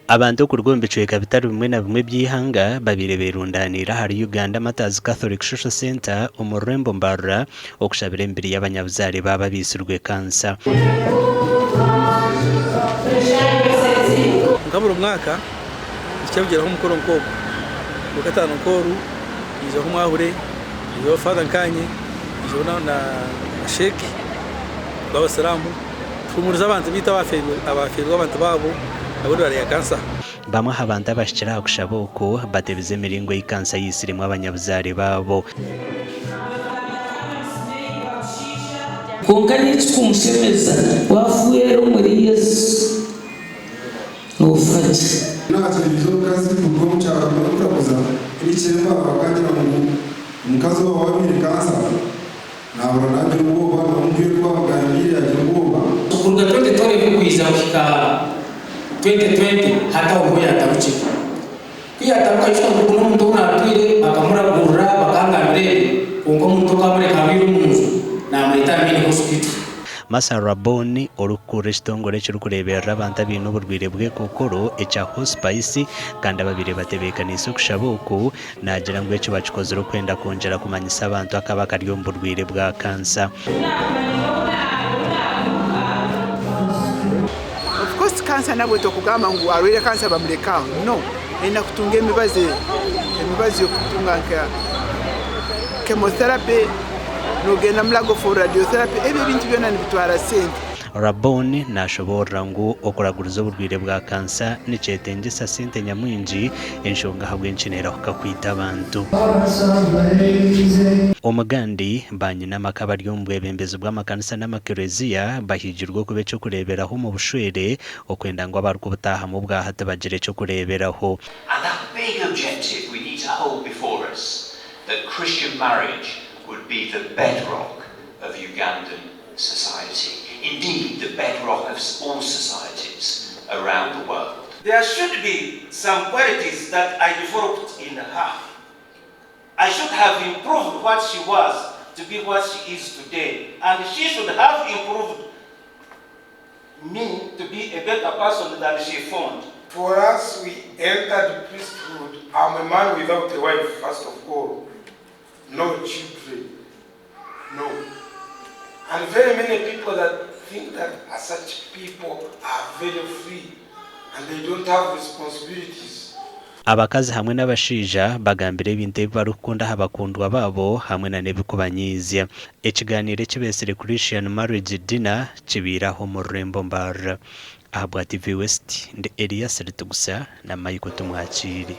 Abantu okuruga omu bicweka bitari bimwe na bimwe eby'eihanga babaire berundaniire ahari Uganda Martyrs Catholic Social Centre omu rurembo Mbarara okushabira emibiri y'abanyabuzaare baabo abaitsirwe kansa. Nka buri mwaka nikikira kugyeraho omukoro nk'ogu, Orwakataano nk'oru haijaho omwahure, haijaho Father nkaanye, haijaho na Sheikh b'abasiraamu. Tuhumurize abantu baitu abaafeerwa abantu baabo ahabw'endwara ya kansa. Bamwe aha bantu abahikire aha kushaba oku batebize emiringo ei kansa yaitsiremu abanyabuzaare baabo. Kwonka n'ekirikunshemeza, waafwera omuri Yesu, noofa gye. Naakiriize omukazi kuruga omu kyaro orikuraguza enikiremba akangira ngu omukazi owaawe aine kansa. Naahurira naagira obwoba, n'omukaire ku baamugambiire yaagira obwoba. Kuruga 2012 kwija kuhika 2020 hati aho niho yaatarukire. Ku yaataruka yashusha ngu ogu n'omuntu ou naatwire bakamuragurira bakangambira ebi kwonka omuntu okamureka arwaire omu nju naamureeta aha main hospital. Martha Rabon, orikukurira ekitongore ekirikureeberera abantu abaine oburwaire bw'ekookoro ekya Hospice kandi ababaire batebeekaniise okushaba oku, Naagira ngu eki bakikozire okwenda kwongyera kumanyisa abantu akaba kari omu burwaire bwa kansa. Of course cancer nabwe tokugamba ngu arwaire cancer bamureke aho no aine kutunga emibazi emibazi yokutunga nka chemotherapy nogenda mulago for radiotherapy ebyo ebintu byona nibitwara sente. Rabon nashoboorora ngu okuraguriza oburwaire bwa kansa nikyetengyesa sente nyamwingi, enshonga ahabw'enki nerahuka kwita abantu. Omugandi, banyina amaka abari omu bwebembezi bw'amakanisa n'amakereziya bahigirwe okuba eky'okureeberaho omu bushwere okwenda ngu abarikubutaahamu obwahati bagire eky'okureeberaho. And that big objective we need to hold before us, that Christian marriage would be the bedrock of Ugandan society, indeed the bedrock of all societies around the world. There should be some qualities that I developed in her. I should have improved what she was to be what she is today and she should have improved me to be a better person than she found. For us we entered priesthood, I'm a man without a wife first of all, no children, no and very many people that think that such people are very free and they don't have responsibilities. Abakazi hamwe n'abashaija bagambire ebintu ebi barikukunda aha bakundwa baabo hamwe na n'ebikubanyiizya. Ekigaaniiro eki beetsire Christian Marriage Dinner kibaire aha omu rurembo Mbarara. Ahabwa TV West, ndi Elias Ritugusa na Michael Tumwakiire.